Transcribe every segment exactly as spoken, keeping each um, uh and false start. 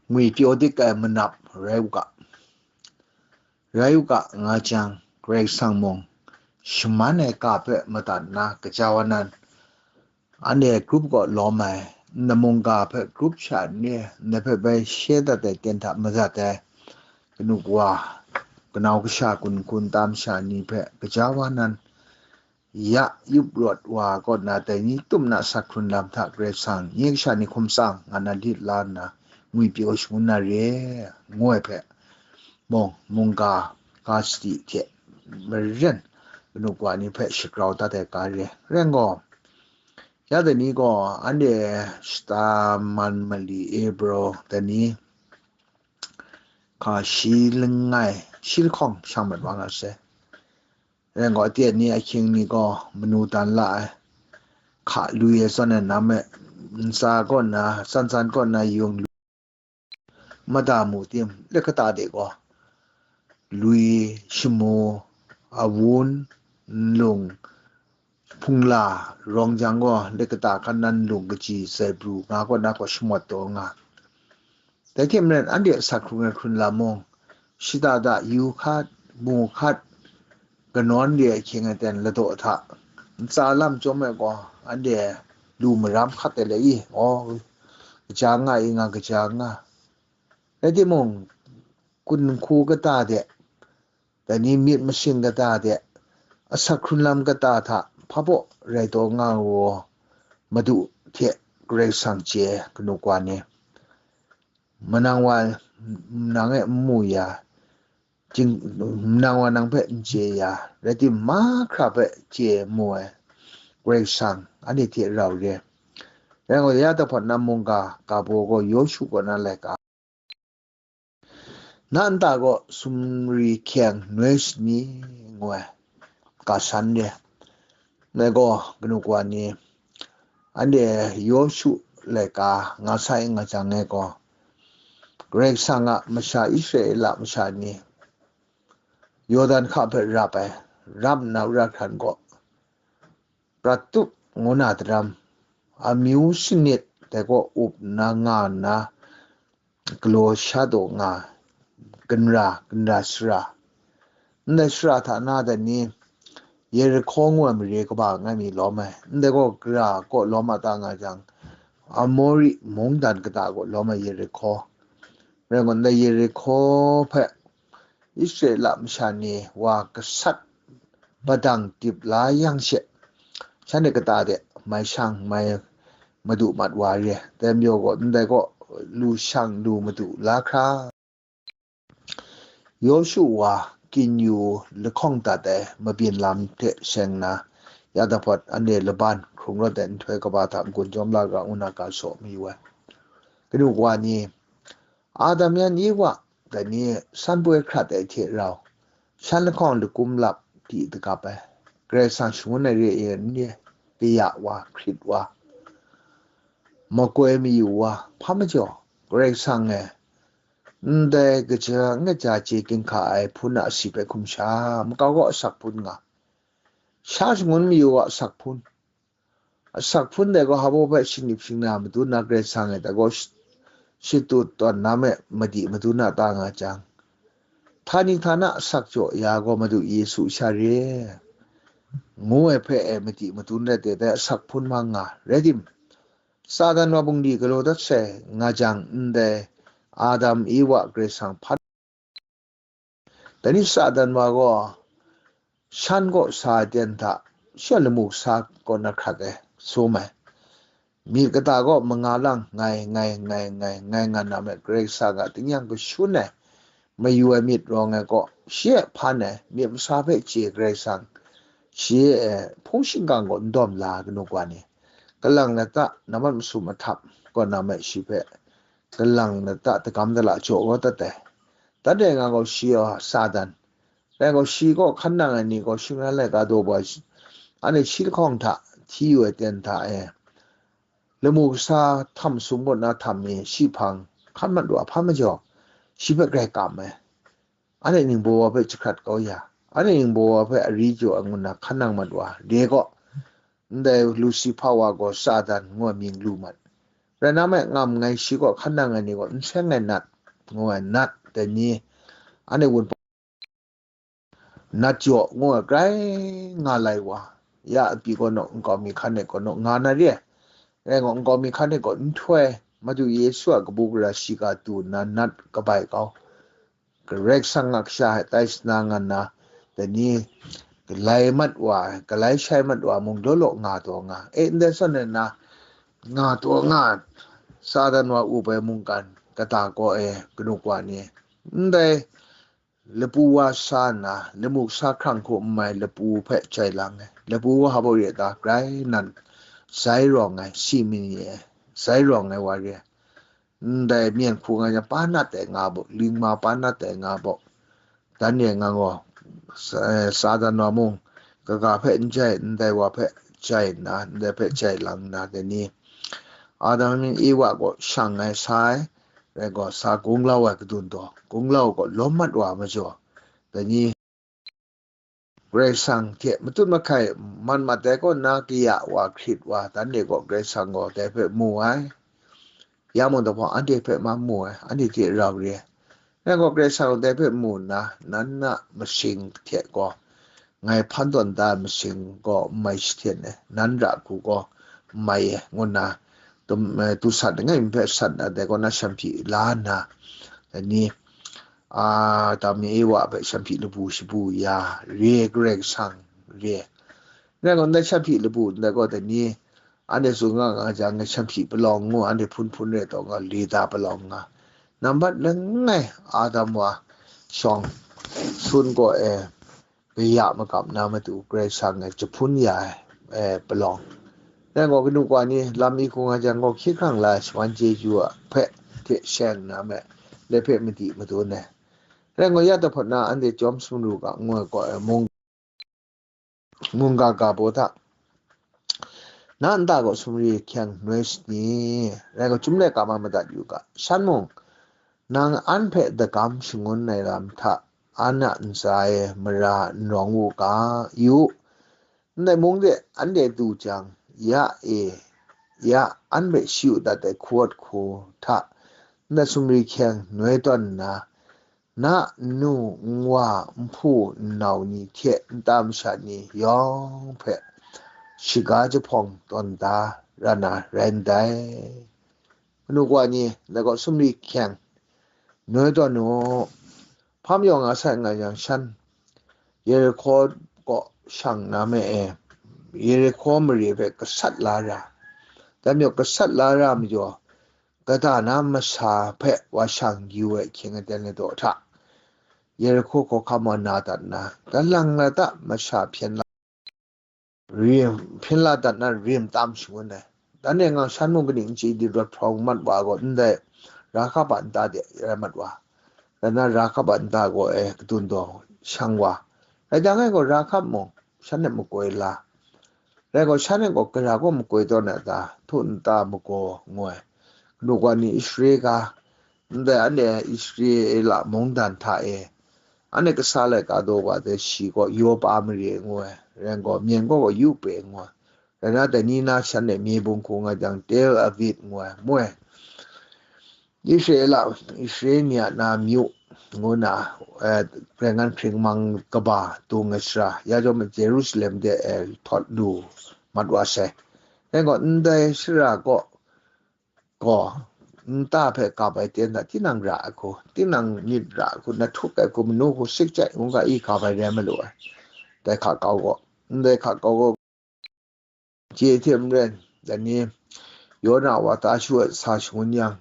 Ngwi pyaw dik ai manap rai u ga, rai u ga nga jang, Karai Kasang mung shaman ai ga hpe madat nna, gaja wa nan, anhte grup kaw lawm ai, nna mungga hpe grup sha n re, ndai hpe bai she dat ai ten hta mazat ai, kanu kawa, kanau kasha, kun hkun tam sha ni hpe gaja wa nan, ya yup rawt wa kaw na dai ni tum na asak hkrun lam hta Karai Kasang nye kasha ni hkum tsang nga na lit la nna, ngwi pyaw shangun na re, ngu ai hpe, mung, mungga, ga sadi hte maren kanu kawa ni hpe shagrau dat ai ga re. Rai ngai gaw, ya dai ni gaw anhte shata man mali Ebro dai ni hka shi langai, shi lahkawng shang mat wa nga sai. Rai ngai gaw, aten ni ahkying ni gaw manu dan la ai, hka lui ai zawn e nam e, ntsa kaw na, tsan tsan kaw na yung lu, mada mu tim, lek kata de gaw, lui, shamu, awun, nlung, hpungla, rawng jang gaw, lek kata hkan nan nlung kaji, zaibru nga kaw na gaw shamawt taw nga. Dai hte maren, anhte asak hkrung ai hkrun lam mung, shada da yu hkat, mu hkat, kanawn re ai ahkying aten ladaw hta, ntsa lam chyawm ai gaw, anhte lu maram hkat ai le i, aw, kaja nga i nga, kaja nga. Rai timung, kun hku kata de, dai ni myit masing kata de, asak hkrun lam kata hta hpa baw rai taw nga u, Madu hte Karai Kasang chye ai kanu kawa ni, manang wa nang e n mu ya, jing-, manang wa nang hpe n chye ya, rai tim, mahkra hpe chye mu ai Karai Kasang anhte hte rau re. Rai ngai gaw, ya dahpawt na mungga ga baw gaw Yawshu kaw na laika, na nta gaw sumri hkyeng noi shani ngu ai ga san re. Ngai gaw kanu kawa ni, anhte Yawshu laika nga sai nga jang e gaw, Karai Kasang a masha, Israela masha ni Yawdan hka hpe rap ai, rap nna wora hkran gaw, prat tup ngu na daram, amyu sanit dai kaw up nna nga nna, galaw sha taw nga, ginra, ginra sara. Ndai sara hta na dai ni, Yerihko ngu ai mare kaba langai mi lawm ai, ndai gaw gara kaw lawm a ta nga jang, Amori mungdan kata kaw lawm ai Yerihko. Rai ngai gaw, ndai Yerihko hpe Israela masha ni wa gasat badang dip la yang she, shanhte kata de mai shang mai madu mat wa re. Dai majaw gaw, ndai gaw lu shang lu madu la hkra, Yawshu wa kinyu lahkawng dat ai mabyin lam hte seng na, ya dahpawt anhte laban hkrung rawt ai nhtoi kaba hta n-gun jawm la ga ngu na ga saw mayu ai. Kanu kawa ni, Adam yan Ewa dai ni san poi hkrat ai hte rau, shan lahkawng lakum lap di dagap ai, Karai Kasang shangun ai re ai n re, kaya wa, hkrit wa, makoi mayu wa, hpa majaw, Karai Kasang e, ndai kaja ngut ja chye ginhka ai hpun a asi hpe hkum sha, makau gaw asak hpun nga, sha shangun mayu wa asak hpun, asak hpun dai gaw hpa baw hpe shingnip shingna madun na Karai Kasang e dai gaw shi-, shatu tawn na me madi madun na ta nga jang, htani htana asak jaw ya gaw Madu Yesu sha re, ngu ai hpe e madi madun rai te, dai asak hpun mang nga. Rai tim, Satan wa bungli galaw dat sai nga jang, ndai Adam Ewa Karai Kasang hpan. Dai ni Satan wa gaw shan kaw sa ai ten hta, shi a lamu kasa kaw na hkrat ai, sum ai. Myit kata gaw manga lang ngai, ngai, ngai, ngai, ngai nga na me, Karai Kasang a tingnyang kashun ai, mayu ai myit rawng ai kaw, shi e hpan ai, myit masa hpe chye Karai Kasang, shi e hpung shingkang kaw n dawm la kanu kawa ni, kalang lata, namat masum ahtap kaw na me, shi hpe kalang lata, dagam dala jaw kau dat ai. Dat ai nga gaw shi a Satan, rai gaw shi kaw hkan nang ai ni gaw shingran laika daw bua shi, anhte shi lahkawng hta hti yu ai ten hta e, lamu kasa htam sum kaw na htam mi shi hpang hkan mat wa hpa majaw, shi hpe grai kam ai. Anhte ningbaw wa hpe jahkrat kau ya, anhte ningbaw wa hpe ari jaw ai ngu nna hkan nang mat wa, de gaw, ndai Lusifa wa gaw Satan ngu ai mying lu mat. Rai na me, ngam nngai shi gaw hkan nang ai ni gaw n seng ai nat, ngu ai nat, dai ni, anhte wunpawng nat jaw, ngu ai grai nga lai wa, ya pyi gaw naw, nkau mi hkan e gaw naw nga na re ai. Rai gaw, nkau mi hkan e gaw nhtoi, Madu Yesu a kabu gara shiga du nna nat kabai kau. Karai Kasang a kasha hte tai shanang nna, dai ni, galai mat wa, galai shai mat wa mung law law nga taw nga. E, ndai zawn e na, nga taw nga, Satan wa up ai mungkan kata kaw e, kanu kawa ni, ndai lapu wa sa nna, lamu sa hkrang hku n mai lapu hpe jai lang ai. Lapu wa hpa baw re ta, grai nan, zai rawng ai, si mi ni e, zai rawng ai wa re ai. Ndai myen hku nga yang, pa nat ai nga bawk, lingma pa nat ai nga bawk. Dan e nga gaw, sa-, eh, Satan wa mung, kaga hpe n jai, ndai wa hpe jai nna, ndai hpe jai lang nna, dai ni, Adam Ewa gaw shang ai sa ai, rai gaw, sa gunglau ai kadun taw, gunglau gaw lawm mat wa majaw, dai ni, Karai Kasang hte matut mahkai man mat ai kaw na, kaya wa, hkrit wa, dan e gaw Karai Kasang gaw dai hpe mu ai. Ya mung dai hpang anhte hpe ma mu ai, anhte hte rau re ai. Rai gaw, Karai Kasang gaw dai hpe mu nna, nan a masing hte gaw, ngai hpan tawn da ai masing gaw n mai shahten ai, nan ra hku gaw n mai ai, ngu nna, tum-, eh, tu sat langai mi hpe sat na, dai kaw na shanhpyi la nna, dai ni, a, Adam Ewa hpe shanhpyi labu shabu ya re, Karai Kasang re. Rai gaw, ndai shanhpyi labu ndai gaw, dai ni, anhte tsun nga nga jang, shanhpyi palawng ngu, anhte hpun hpun re taw nga, lida palawng nga. Nambat langai Adam wa shawng sun gaw e, kaya magap na matu Karai Kasang e jahpun ya ai, e, palawng. Rai gaw, kanu kawa ni, lam mi hku nga jang gaw, hkye hkrang la ai shawan chyeju a hpe hte sheng na me, dai hpe madi madun ai. Rai gaw, ya tahpawt na anhte chyawm sumru ga ngu ai gaw, e, mung, mungga ga baw hta, na nta gaw sumri hkyeng noi sani, rai gaw, chyum laika ma madat yu ga, shan mung, nang an hpe dagam shangun ai lam hta, an a ntsa e mara n rawng u ga, yu, ndai mung de anhte du jang, ya e, ya, an hpe shi u dat ai hku wat hku hta, ndai sumri hkyeng noi tawn nna, na nnu, nwa, nhpu, nnau ni hte nta masha ni yawng hpe shaga jahpawng tawn da ra na rai ndai. Kanu kawa ni, dai gaw sumri hkyeng noi tawn u. Hpa majaw nga sai nga yang shan, Yerihko kaw shang na me e, Yerihko mare hpe gasat la ra. Dai majaw gasat la ra majaw, kata na masha hpe wa shang yu ai hkying aten ladaw hta, Yerihko hkawhkam wa na dat nna, galang lata masha hpyen la, rim, hpyen la dat na rim tam shangun ai. Dan e nga shan mung kaning n chye di, rawt hprawng mat wa gaw, ndai Rahab a nta de rai mat wa, rai nna Rahab a nta gaw e kadun taw shang wa. Rai jang e gaw, Rahab mung shan e makoi la, rai gaw, shan e gaw gara gaw makoi tawn ai ta, htu nta magaw ngu ai. Kanu kawa ni Israela ga, ndai anhte Israela mungdan hta e, anhte kasa laika daw wa dai shi gaw Yopa mare ngu ai, rai gaw, myen gaw gaw Yope ngu ai. Rai na, dai ni na shan e mye bung hku nga jang, Tel Aviv ngu ai, mu ai. Israela, Israel ni a na myu ngu na, eh, Karai Ngan hpring mang kaba dung ai sara, ya chyawm Jerusalem de, eh, htawt lu mat wa sai. Rai gaw, ndai sara kaw, gaw, nta hpe kap ai ten hta, tinang ra ai hku, tinang myit ra ai hku, na htuk ai hku, manu hku, sik chye ngu ga, i kap ai rai malu ai. Dai hka kau gaw, ndai hka kau gaw, chye hte maren, dai ni, Yona wa ta shu ai sa shangun yang,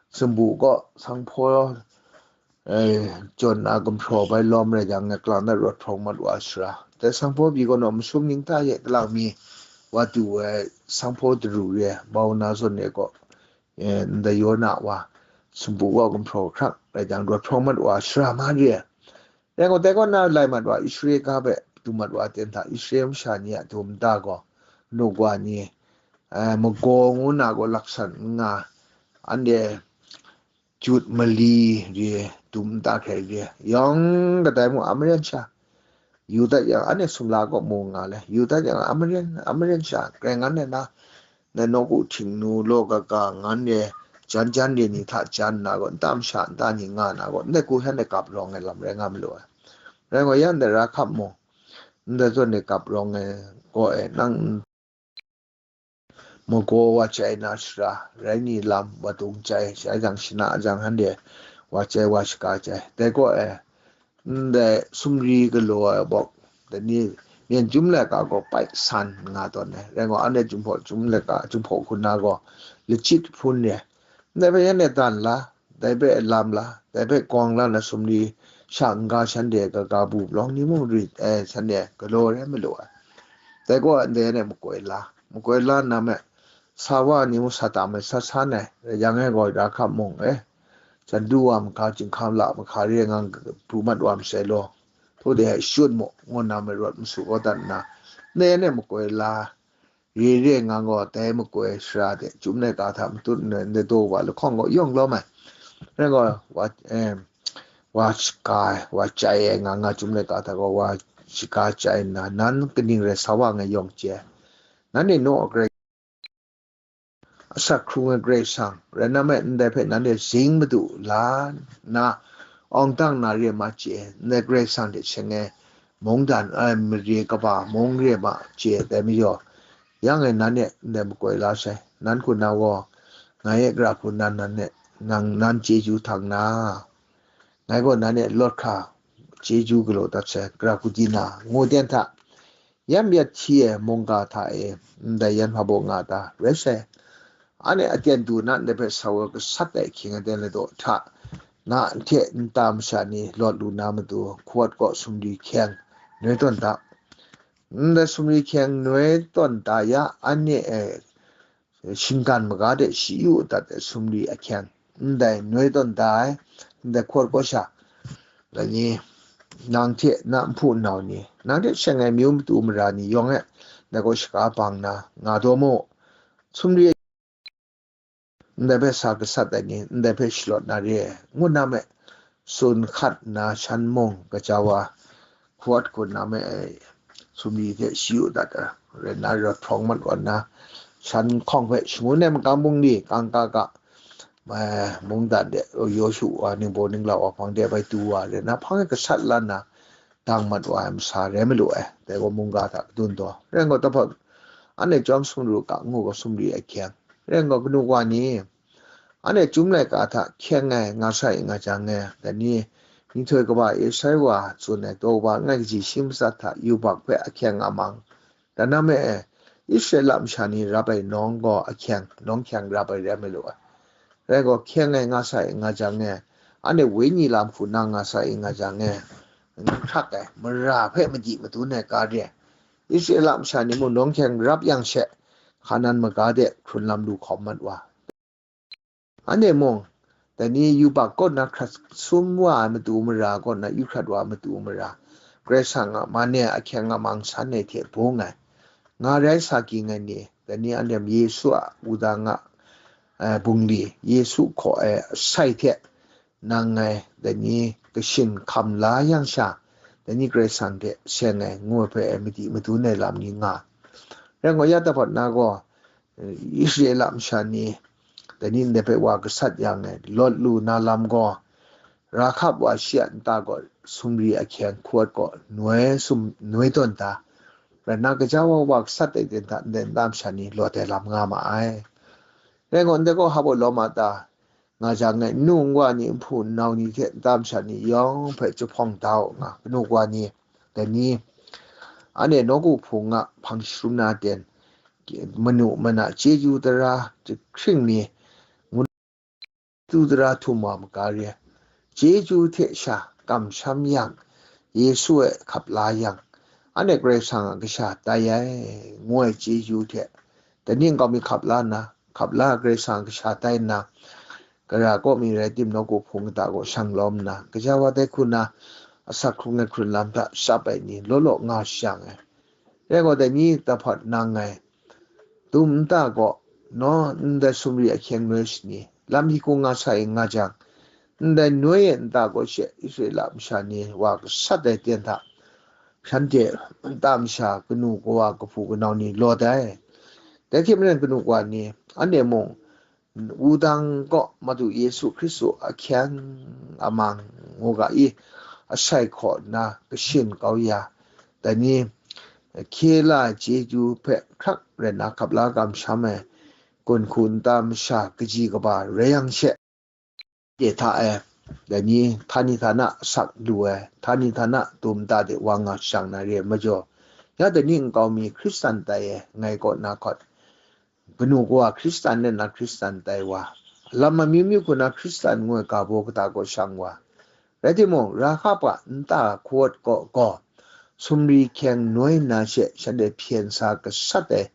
sumpu gaw sanghpaw, eh, jawn na gumhpraw bai lawm rai jang, ngai kalang na rawt hprawng mat wa sara. Dai sanghpaw pyi gaw naw, masum ning hta e kalang mi wa du ai sanghpaw daru re ai, bau na zawn e gaw, eh, ndai Yona wa, sumpu gaw gumhpraw hkrak rai jang, rawt hprawng mat wa sara ma re ai. Rai gaw, dai kaw na lai mat wa, Israel ga hpe du mat wa ten hta, Israel masha ni a du nta gaw, kanu kawa ni, eh, magaw ngu na gaw laksan n nga, anhte jut mali re, du nta hkrai re, yawng kadai mung a maren sha, yu dat yang, anhte sumla kaw mu nga le, yu dat yang a maren, a maren sha, Karai Ngan e na, na nawku htingnu law kaga ngan re jan jan re ni hta jan na gaw, nta masha nta ni nga na gaw, ndai hku shanhte kap rawng ai lam rai nga malu ai. Rai gaw, ya ndai ra hkap mung, ndai zawn re kap rawng ai gaw e, nang magaw wa chye na shara, rai ni lam wa dung chyai, shai jang shana jang shanhte wa chyai wa shaga chyai. Dai gaw e, ndai sumri galaw ai bawk, dai ni myen chyum laika gaw pai san nga tawn ai. Rai gaw, anhte chyum hpaw chyum laika, chyum hpaw hkun na gaw, lachyit hpun re. Ndai hpe yan e dan la, dai hpe lam la, dai hpe gawng la na sumri sha n-ga shanhte kaga bu palawng ni mung rit ai, shanhte galaw re malu ai. Dai gaw ndai yan e makoi la, makoi la nna me, sa wa ni mung sa tam ai, sa san ai, rai yang e gaw, ra hkap mung e, chyandu wa mahka, chyinghka la mahka re ngang pru mat wa masai law, htaw de ai shut mu, ngu nna me rawt masu kau dat nna, ndai yan e makoi la, re re ngang gaw, dai makoi shara de, chyum laika hta matut nna, ndai daw wa lahkawng gaw yawng lawm ai. Rai gaw, wa, em, wa shaga ai, wa chyai ai nga nga, chyum laika hta gaw wa shaga chyai nna, nan kaning rai sa wa ngai yawng chye ai. Nanhte naw a Karai, asak hkrung ai Karai Kasang, rai nna me, ndai hpe nanhte zing madu la nna, awng dang na re ma chye, ndai Karai Kasang hte seng ai mungdan, ai mare kaba mung re ma chye, dai majaw, yang e nanhte ndai makoi la sai, nan hku na gaw, ngai e gara hku nan, nan e, nang, nan chyeju htang na, ngai gaw nanhte lawt hkra chyeju galaw dat sai, gara hku di na, ngu ten hta, yan yat hti ai mungga hta e, ndai yan hpa baw nga ta, rai sai. Anhte aten du na ndai hpe sa wa gasat ai ahkying aten ladaw hta, na hte nta masha ni lawt lu na matu, hkuwat kaw sumri hkyeng noi tawn ta. Ndai sumri hkyeng noi tawn ta ya, anhte e shinggan maga de shi yu dat ai sumri ahkyeng, ndai noi tawn ta ai, ndai hkuwat kaw sha, dai ni, nang hte na nhpu nnau ni, nang hte seng ai myu matu mara ni yawng e, ndai gaw shaga bang na nga daw mu. Sumri ndai hpe sa gasat ai ni, ndai hpe shalawt na re ai, ngu na me, tsun hkat nna shan mung gaja wa, hkuwat hkun na me ai, sumri hte shi yu dat ai, rai nna rawt hprawng mat wa nna, shan hkawng hpe shangun ai makam bungli, kangka ga, eh, mungdan de, Yawshu wa, ningbaw ninglau wa hpang de bai tu wa, rai nna hpang e gasat la nna, dang mat wa ai masa rai malu ai, dai gaw mungga hta kadun taw. Rai gaw, tahpawt, anhte chyawm sumru ga ngu gaw sumri ai hkyeng. Rai gaw, kanu wa ni, anhte chyum laika hta hkyeng ai nga sai nga jang e, dai ni, myihtoi kaba Esai wa tsun ai daw kaba langai kaji shi matsat hta yubak hpe ahkyeng amang, dan na me e, Israela masha ni rap ai nawng gaw ahkyeng, nawng hkyeng rap ai rai malu ai. Rai gaw, hkyeng ai nga sai nga jang e, anhte wenyi lam hku na nga sai nga jang e, n hkrak ai, mara hpe madi madun ai ga re ai. Israela masha ni mung nawng hkyeng rap yang she, Hkanan maga de hkrun lam lu hkawm mat wa. Anhte mung, dai ni yubak kaw na hkrat sum wa ai matu mara kaw na yu hkrat wa ai matu mara, Karai Kasang a man e ahkyeng amang san ai hte bung ai, nga rai sa ging ai ni, dai ni anhte Yesu a wudang a, eh, bungli, Yesu hkaw ai asai hte nang ngai, dai ni kashin hkam la yang sha, dai ni Karai Kasang hte seng ai, ngu ai hpe ai madi madun ai lam ni nga. Rai ngai, ya tahpawt na gaw, Israela masha ni, dai ni ndai hpe wa gasat yang e, lawt lu na lam gaw, Rahab wa shi a nta gaw sumri ahkyeng hkuwat gaw noi sum, noi tawn ta, rai nna gaja wa wa gasat ai ten hta ndai nta masha ni lawt ai lam nga ma ai. Rai gaw, ndai gaw hpa baw lawm a ta, nga jang e, nnu nwa ni, nhpu nnau ni hte nta masha ni yawng hpe jahpawng da u nga, kanu wa ni, dai ni, anhte nawku hpung a hpang sharum na ten, manu mana chyeju tara jahkring ni, ngu, chyeju tara htum wa maga re, chyeju hte sha kamsham yang, Yesu e hkap la yang, anhte Karai Kasang a kasha tai ai, ngu ai chyeju hte, dai ni nkau mi hkap la nna, hkap la Karai Kasang a kasha tai nna, gara kaw mi rai tim, nawku hpung kata gaw shang lawm nna, gaja wa dai hku na, asak hkrung ai hkrun lam hta shap ai ni law law nga shajang ai. Rai gaw, dai ni tahpawt nang ngai, dum nta gaw, naw, ndai sumri ahkyeng noi shani, lam hkying nga sai nga jang, ndai noi e nta gaw she Israela masha ni wa gasat ai ten hta, shanhte nta masha kanu kawa kahpu kanau ni lawt ai. Dai hte maren kanu wa ni, anhte mung wudang kaw Madu Yesu Hkristu ahkyeng amang ngu ga i, asai hkaw nna kashin kau ya, dai ni hkye la chyeju hpe hkrak rai nna hkap la kamsham ai gun hku nta masha kaji kaba rai yang she, de hta e, dai ni htani htana asak lu ai, htani htana dum nta de wa nga shang na re ai majaw, ya dai ni nkau mi Hkristan tai e ngai kaw na hkawt, kanu kawa Hkristan rai nna Hkristan tai wa, lam amyu myu hku na Hkristan ngu ai ga baw kata kaw shang wa, rai timung, Rahab a nta hkawt kaw gaw, sumri hkyeng noi nna she shanhte hpyen sa gasat ai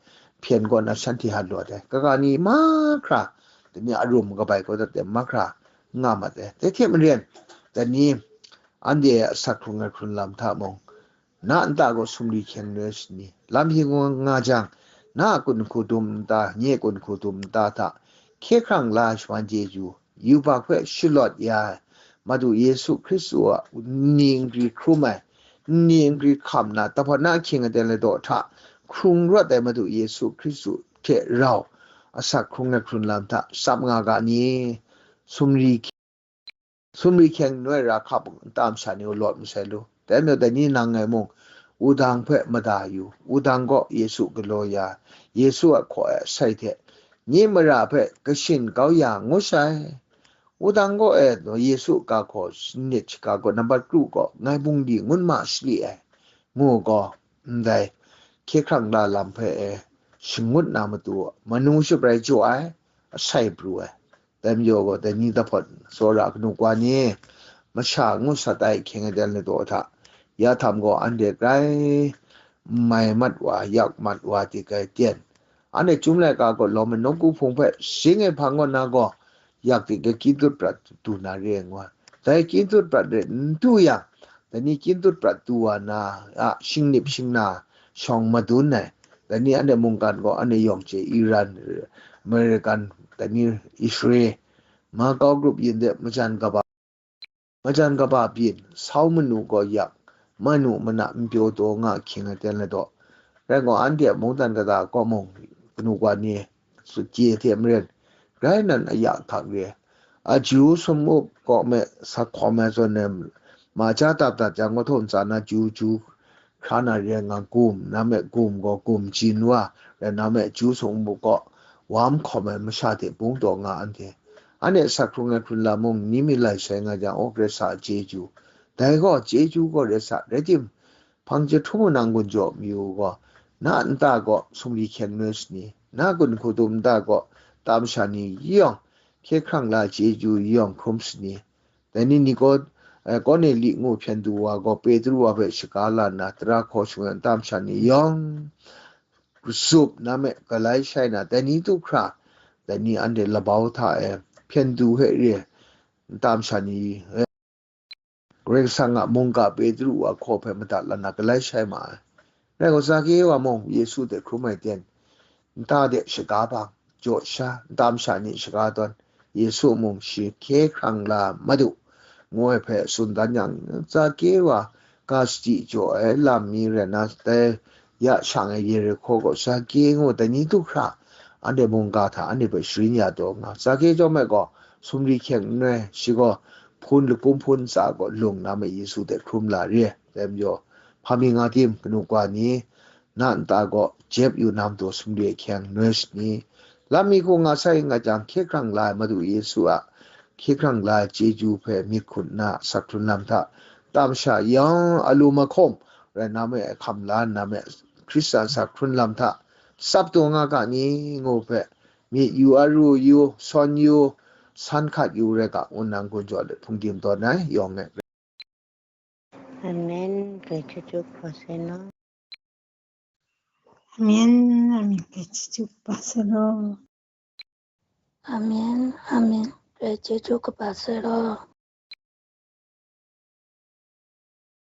hpyen kaw na shanhte hal lawt ai. Kaga ni mahkra, dai ni arum kabai kau dat ai mahkra nga mat ai. Dai hte maren, dai ni anhte a asak hkrung ai hkrun lam hta mung, na nta gaw sumri hkyeng noi sani, lam hkying nga jang, na a gun hku dum nta, nye gun hku dum nta hta, hkye hkrang la ai shawan chyeju, yubak hpe shalawt ya ai, Madu Yesu Hkristu a nni nkri hkrum ai, nni nkri hkam na, tahpawt na ahkying aten ladaw hta hkrung rawt ai Madu Yesu Hkristu hte rau, asak hkrung ai hkrun lam hta tsap nga ga ni? Sumri, sumri hkyeng noi Rahab nta masha ni gaw lawt masai lu. Dai majaw dai ni nang ngai mung, wudang hpe mada yu, wudang gaw Yesu galaw ya, Yesu a hkaw ai asai hte, nye mara hpe kashin kau ya ngu sai. Wudang gaw e, Yesu ga hkaw sanit shaga gaw nambat kru gaw ngai bungli ngun ma shali ai, ngu gaw, ndai hkye hkrang la lam hpe e shangut na matu, manu shabrai jaw ai, asai pru ai. Dai majaw gaw, dai ni tahpawt tsawra kanu wa ni, masha ngu sat ai ahkying aten ladaw hta, ya htam gaw anhte grai n mai mat wa, yak mat wa, di grai ten. Anhte Chyum laika gaw lawm ai nawku hpung hpe sing e hpang kaw na gaw, yak di ga kyin dut prat du na re ai ngu ai. Dai kyin dut prat re n du yang, dai ni kyin dut prat du wa na a shingnip shingna shawng madun ai. Dai ni anhte mungkan gaw anhte yawng chye Iran, American, dai ni Israel, Macau group yin de majan kaba, majan kaba byin, sau manu gaw yak, manu mana n pyaw taw nga ahkying aten ladaw. Rai gaw, anhte a mungdan kata kaw mung, kanu wa ni, su chye hte maren, grai nan aya hkak re ai. A ju sum up kaw me, sa hkawm ai zawn e, ma ja dap dat jang, kahtawm tsa na ju, ju hkra na re ai nga gum, na me gum gaw gum jin wa, rai na me ju sum up kaw wam hkawm ai masha hte bung taw nga anhte. Anhte asak hkrung ai hkrun lam mung ni mi lai sai nga jang, aw, Karai Kasang a chyeju, dai gaw chyeju gaw rai sa, rai tim, hpang jahtum nang gun jaw mayu gaw, na nta gaw sumri hkyeng noi sani, na gun hku dum nta gaw nta masha ni yawng, hkye hkrang la chyeju yawng hkrum sani. Dai ni Niko-, eh, Korneli ngu hpyen du wa gaw Petru wa hpe shaga la nna, tara hkaw shing-, nta masha ni yawng, zup na me, galai shai na, dai ni du hkra, dai ni anhte labau hta e hpyen du hpe re, nta masha ni, eh, Karai Kasang a mungga Petru a hkaw hpe madat la na, galai shai ma ai. Rai gaw, Zake wa mung Yesu hte hkrum ai ten, nta de shaga bang, jaw sha, nta masha ni shaga tawn, Yesu mung shi hkye hkrang la Madu, ngu ai hpe tsun dan yang, Zake wa ga sadi jaw ai lam mi rai na, dai ya shang ai Yerihko gaw Zake ngu dai ni du hkra, anhte mungga hta anhte hpe sharin ya taw nga. Zake chyawm ai gaw, sumri hkyeng n rai, shi gaw hpun, lakum hpun ntsa gaw lung na me Yesu hte hkrum la re ai. Dai majaw, hpa mi nga tim, kanu wa ni, na nta gaw jep yu na matu sumri ahkyeng noi sani. Lam mi hku nga sai nga jang, hkye hkrang la ai Madu Yesu a hkye hkrang la ai chyeju hpe myit hkun nna asak hkrun lam hta, nta masha yawng a lu mahkawm rai na me, hkam la nna me, Hkristan asak hkrun lam hta tsap taw nga ga ni, ngu hpe, myit yu, aru yu, sawn yu, san hkat yu rai ga, ngu nna n-gun jaw let hpungdim tawn ai, yawng e. Amen. Grai chyeju kaba sai law. Amen. Amen. Grai chyeju kaba sai law. Amen. Amen. Grai chyeju kaba sai law.